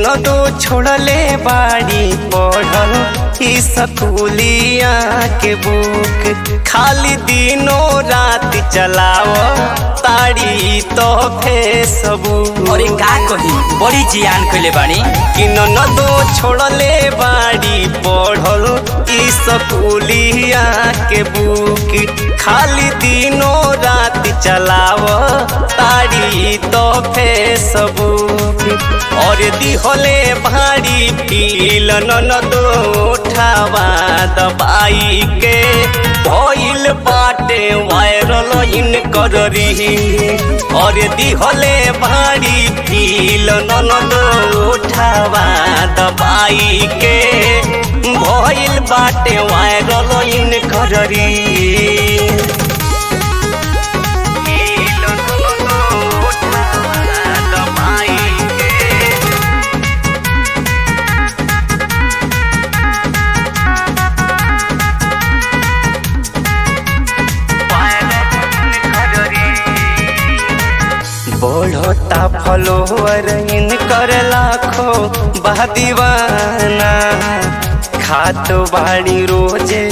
ननदो छोड़ले बाड़ी पढ़ल ई स्कूलिया के बुक, खाली दिनों रात चलाओ ताड़ी तो फेसबुक। अरे का कही, बड़ी जियान कइले बानी। कि ननदो छोड़ले बाड़ी पढ़ल ई स्कूलिया के बुक, खाली दिनों रात चलाओ ताड़ी तो फेसबुक। और दिहले भारी पील ननदो उठावा दबाई के, भइल बाटे वायरल इनकर रील। और दिहले भारी पील ननदो उठावा दबाई के, भइल बाटे वायरल इनकर रील। बढ़ता फलोवर इनकर लाखो बा दीवाना, खात बाड़ी रोजे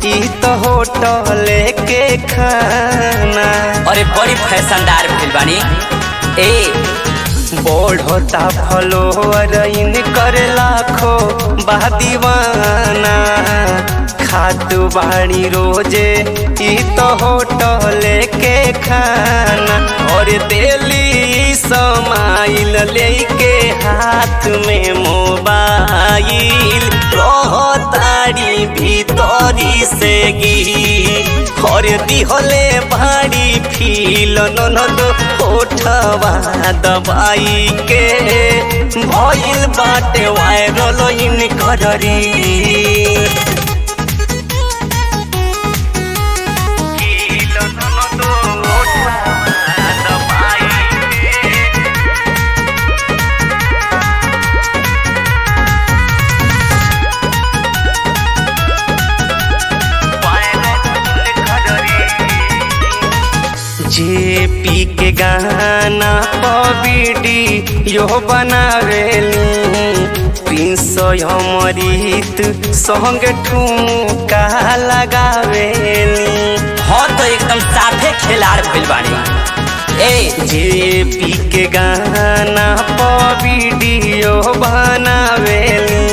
ई तो होटल के खाना। अरे बड़ी फैशनदार भइल बानी। ए बढ़ता फलोवर इनकर लाखो बा दीवाना, खात बाड़ी रोजे ई तो होटल के खाना। और दिली समाइल लेके हाथ में मोबाइल, रहताड़ी भीतरी से गी। और दिहले भारी फील ननद ओठवा दबाई के, भइल बाटे वायरल इनकर रील। जेपी के गाना पबीडी यो बनावेली, प्रिंस अमृत संग ठुमका लगावेली। हाँ तो एकदम साफे खिलाड़ भइल बानी। ए जेपी के गाना पबीडियो बनावेली,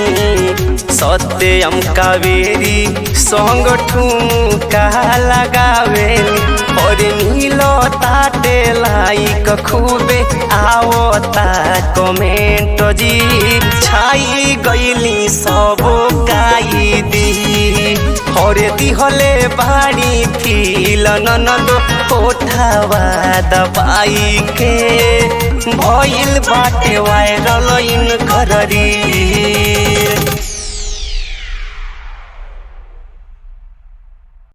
सत्यम कावेरी संग ठुमका लगावेली। और मिलो ताटे लाइक खूबे आवता कमेंट जी, छाई गईली सब काई दी। और दिहले बाड़ी फील ननद ओठवा दबाई के, भइल बाटे वायरल इनकर रील।